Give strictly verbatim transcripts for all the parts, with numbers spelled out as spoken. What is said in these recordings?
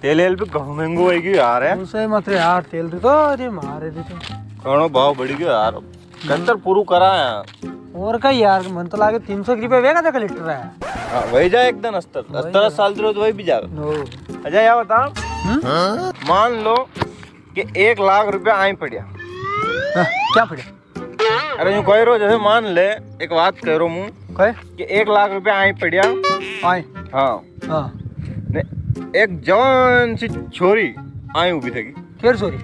तेल एल भी घणो महंगो हो गयो यार, है? उसे मत रे यार, तेल रे तो, अरे मारे रे तो। घणो भाव बढ़ गयो यार। कत्तर पूरू करा यार। और का यार, मन तो लागे तीन सौ रुपया वेगा तक लीटर है। हाँ, वही जा एक दिन अस्तर, वही अस्तर जा। साल दिलो तो वही भी जावे। ओ। अच्छा, या बता, हम्म? मान लो कि एक लाख रुपया आई पड़िया। हाँ, क्या पड़िया? अरे यूं कह रो, जैसे मान ले, एक बात कह रो मु कहे? कि एक लाख रुपया आई पड़िया। आई? हाँ। हाँ। ने एक जवान सी छोरी आई उभी थकी। केर छोरी?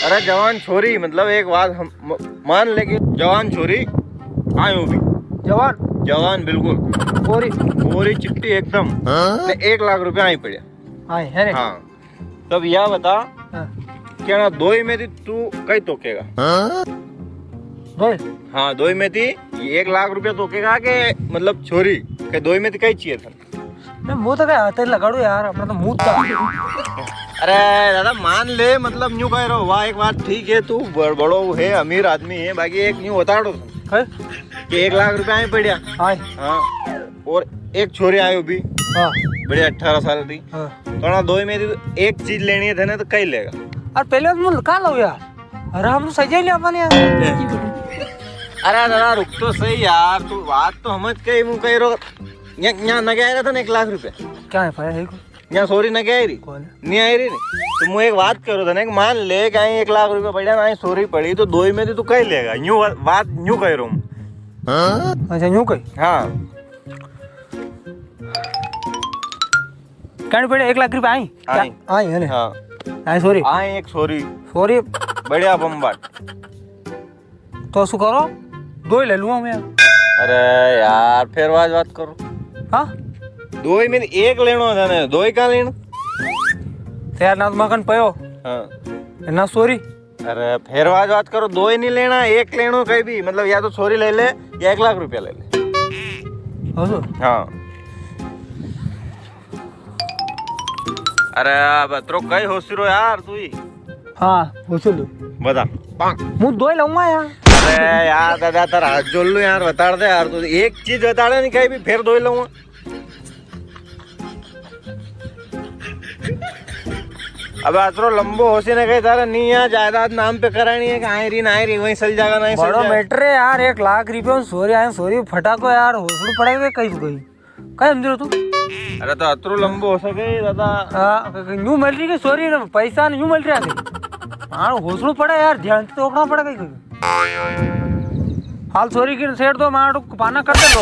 अरे जवान छोरी, मतलब एक बात हम म-, मान ले कि जवान छोरी आई उभी। जवान? जवान बिल्कुल। गोरी? गोरी चिट्टी एकदम। हाँ? ने एक लाख रुपया आई पड़िया। आई, है रे? हाँ। तब या बता, हाँ। क्या ना दोई में थी तू कई तोकेगा? हाँ? दोई? हाँ, दोई में थी एक लाख रुपया तोकेगा के, मतलब, छोरी के, दोई में थी कई चाहिए था? मैं मुंह तो कई हाथ ही लगाड़ू यार, अपना तो मुंह था। अरे दादा, मान ले, मतलब, न्यू कह रहा हूँ, वाह, एक बात ठीक है, तू बड़-, बड़ो है, अमीर आदमी है, बाकी एक न्यू बता दो है? कि एक लाख रुपया आई पड़िया। हाँ। हाँ। और एक छोरी आई उभी। हाँ। बढ़िया, अठारह साल की। हाँ। तो ना दोई में थी एक चीज लेनी है थने तो कई लेगा? अरे पहले तो मुझे कहा लो यार। अरे हम तो सही लिया अपन यार। अरे दादा रुक तो सही यार, तू बात तो समझ के ही मुंह कह रो। यहाँ, यहाँ न गया था ना एक लाख रुपया। क्या है पाया है को? यहाँ सोरी न गया री? कौन है? नहीं आई री नी। तो मुझे एक बात करो था ना, एक मान ले कि आई एक लाख रुपया पड़ा ना, आई सोरी पड़ी, तो दोई में थी तू कई लेगा? न्यू वा-, बात न्यू कह रहा हूँ। अच्छा, न्यू कही? हाँ। कहने पड़े एक लाख रुपया आई? आई। क्या? आई है ना? हाँ। आई सोरी? आई एक सोरी। सोरी? बढ़िया बम्बाट। तो असु करो, दोई ले लूंगा मैं। अरे यार, फिर वाज बात करो। हाँ? दोई में एक लेनो है थाने, दोई का लेनो? तो यार, ना तो मकन पयो। हाँ। ना सोरी। अरे, फिर वाज बात करो, दोई नहीं लेना, एक लेनो कहीं भी, मतलब, या तो सोरी ले ले, या एक लाख रुपया ले ले। असु? हाँ। अरे, अब अतरो कई होसी रो यार, तू ही। हाँ, होसी लू। बता। मु दोई लूंगा यार। अरे यार, दादा, तारा हाथ जोड़ लूं यार, बता दे यार, तू एक चीज बता दे, नहीं कहीं भी फिर दोई लूंगा। अब अतरो लंबो होसी ने कहे, तारा नहीं यार, जायदाद नाम पे करानी है कि आई री, ना आई री, वहीं चल जाएगा, नहीं चल बड़ो जाएगा। Matter है यार, एक लाख रुपया सोरी, आए सोरी फटाको यार, होसड़ू पड़ेगा कहीं कोई। कई समझ रहो तू? अरे तो अतरो लंबो हो सके दादा। हाँ, क-, क-, न्यू मिल रही के सोरी ने पैसा ने न्यू मिल रहा है। हाँ, होसड़ू पड़ा यार, ध्यान से तोकना पड़ा कहीं, कहीं। हाल सोरी की सेठ तो मारो पाना कर दे लो।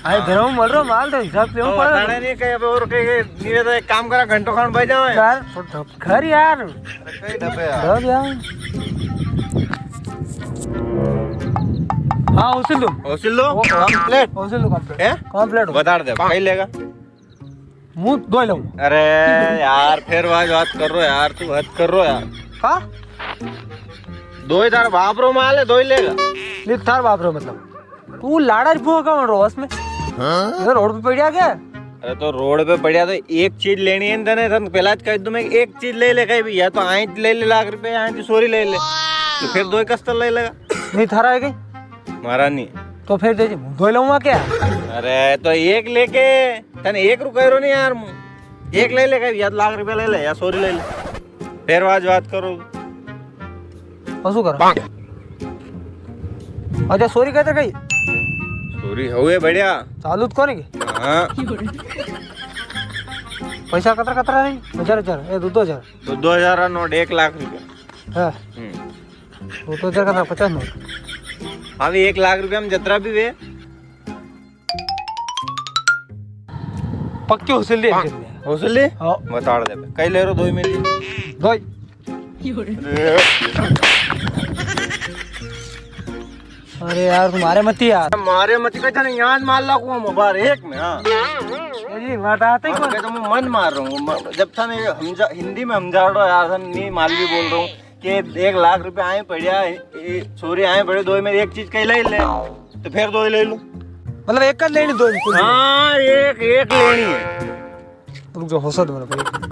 अरे धर्म मल रहो माल तो हिसाब से तो पड़ा। बताने नहीं कहीं अब और कहीं, कहीं नहीं रहता, एक काम करा, घंटों खान बैठ जाओ यार। यार, थोड़ा घर यार। अरे कई डब्बे यार। घर यार। हाँ, होसी लूं। होसी लूं? ओ, complete। होसी लूं complete। हैं? Complete हो। बता दे, कई लेगा? मु दोई लूं। अरे यार, फिर वाज बात कर रो यार, तू हद कर रो यार। हाँ? दोई थार बाप रो माल है, दोई लेगा? नहीं, थार बाप रो मतलब। तू लाड़ा री बुआ का बन रो बस में? हाँ? इधर रोड पे पड़िया क्या? अरे तो रोड पे पड़िया तो एक चीज लेनी है तने, तने पहला ज कह दूं मैं, एक चीज ले ले कहीं भी, या तो आंच ले ले लाख रुपए, आंच सोरी ले ले, तो फिर दोई कस्तर ले लेगा। नहीं थारा है कहीं? मारा नहीं। तो फिर दे दे, दोई लूंगा क्या? अरे तो एक लेके, तने एक रुपए रो नहीं यार, मु एक ले ले कहीं, या तो लाख रुपए ले ले, या सोरी ले ले। फिर वाज बात करो। असु करा। अच्छा, सोरी कहते कई? सोरी हुए बढ़िया। चालू तो कोनी की? हाँ। पैसा कतरा कतरा है? हजार हजार, ए, दो दो हजार। दो दो हजार रा नोट, एक लाख रुपया। हाँ। हम्म। दो दो हजार का पचास नोट। हाँ, भी एक लाख रुपया में जतरा भी वे। पक्की होसी ली, होसी ली? हाँ। बता दे। कई ले रो दोई में ली? दोई। अरे यार, तू मारे मती यार। मारे मती, कहे थाने याद मार ला को मोबाइल एक में, हाँ। जी, बात आते ही हाँ, कौन? कहे तो मैं मन मार रहा हूँ। म-, जब थाने हमजा-, हिंदी में हमजा रहा यार, थाने नहीं मालवी बोल रहा हूँ। के एक लाख रुपया आए पड़िया, ए, छोरी आए पड़े, दोई में एक चीज कई ले ले, तो फिर दोई ले लूं। मतलब एक का लेनी, दोई में कुल? हाँ, एक, एक लेनी है। रुक जा, होसा दो मेरे को।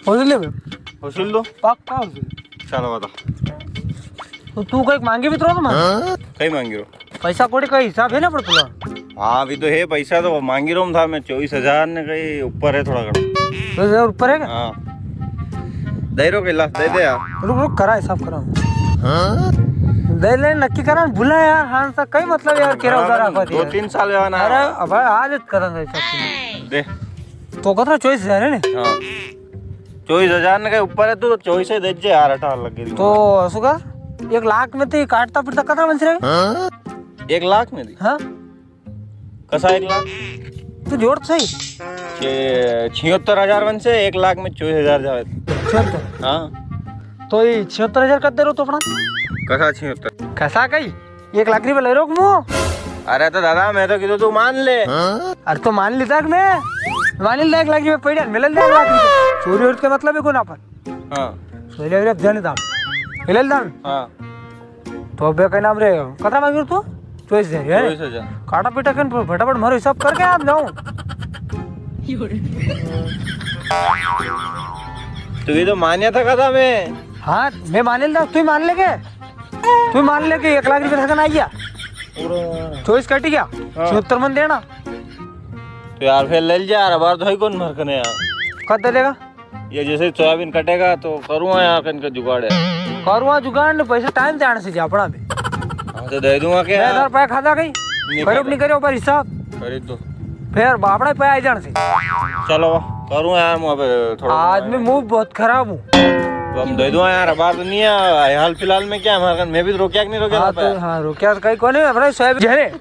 होसी ले बे। होसी लो। पक्का होसी। चलो बता। तो तू कई मांगी भी तो रहो ना? कई मांगी रो? पैसा कोड़ी का हिसाब है ना पर तुला? हाँ, अभी तो है, पैसा तो मांगी रो था मैं, चौबीस हजार ने कई ऊपर है थोड़ा घणा। चौबीस हजार ऊपर है क्या? हाँ। दे रो कैलाश, दे दे यार। रुक, रुक, करा हिसाब करा। हाँ? दे ले, नक्की करा, भूला यार, हाँ सा कई मतलब यार, केरा उधार रखवा दिया। दो तीन साल हुआ ना। अरे, अब आज करा हिसाब। दे। तो कतरा चौबीस हजार है ने? हाँ। चौबीस हजार ने कई ऊपर है, तू तो चौबीस ही दे जे यार, अठारह लग गई। तो असु कर, एक लाख में तो ये काटता पिटता कतरा बन से? एक लाख में दी? हाँ। कसा एक लाख? तू जोड़ तो सही। छे-, छिहत्तर हजार बन से, एक लाख में चौबीस हजार जावे। छिहत्तर? हाँ। तो ये छिहत्तर हजार कद दे रो तो अपना? कसा छिहत्तर? कसा कई? एक लाख रुपया ले रो मु। अरे तो दादा, मैं तो कीधो तू मान ले। अरे तो मान लीधा कि मैं? मान लीधा एक लाख रुपया पड़्या, मिले लीधा एक लाख रुपया। चोरी वोरी के मतलब ही कोना अपन। हाँ। चोरी वोरी अब जाने दाम। मिले लीधा। हाँ। तो अबे कई नाम रे, कतरा मांगी रो तू? चौबीस हजार, है? चौबीस हजार। काटा पीटा कन फटाफट मारो हिसाब करके आप जाऊं। तू ये तो मान्या था कदा मैं। हाँ, मैं मान लेता, तू ही मान लेके। तू ही मान लेके एक लाख रुपया थकन आ गया। चौबीस कट गया, हाँ। छिहत्तर मन देना। तो यार फिर ले जा यार, अबार तो है कौन मर कने यार। कद दे देगा? ये जैसे ही सोयाबीन कटेगा तो करूँगा यार कन का जुगाड़ है। करूँगा जुगाड़ ने पैसा टाइम से आने से जा अपना भी। हाँ, तो दे दूंगा क्या मैं यार? हजार रुपया खाता कई। नहीं करो खाता। नहीं करो पर हिसाब। खरीद दो। फिर बापड़ा पे आ जाने से। चलो, करूँगा यार, मैं अबे थोड़ा आदमी मुंह बहुत खराब हूँ। तो हम दे दूंगा यार, अबार तो नहीं है, हाल फिलहाल में क्या हमारे कन, मैं भी तो रोक्या कि नहीं रोक्या हाँ, था तो, पे? हाँ, रोक्या तो कई कोने, अपना सोयाबीन झरे।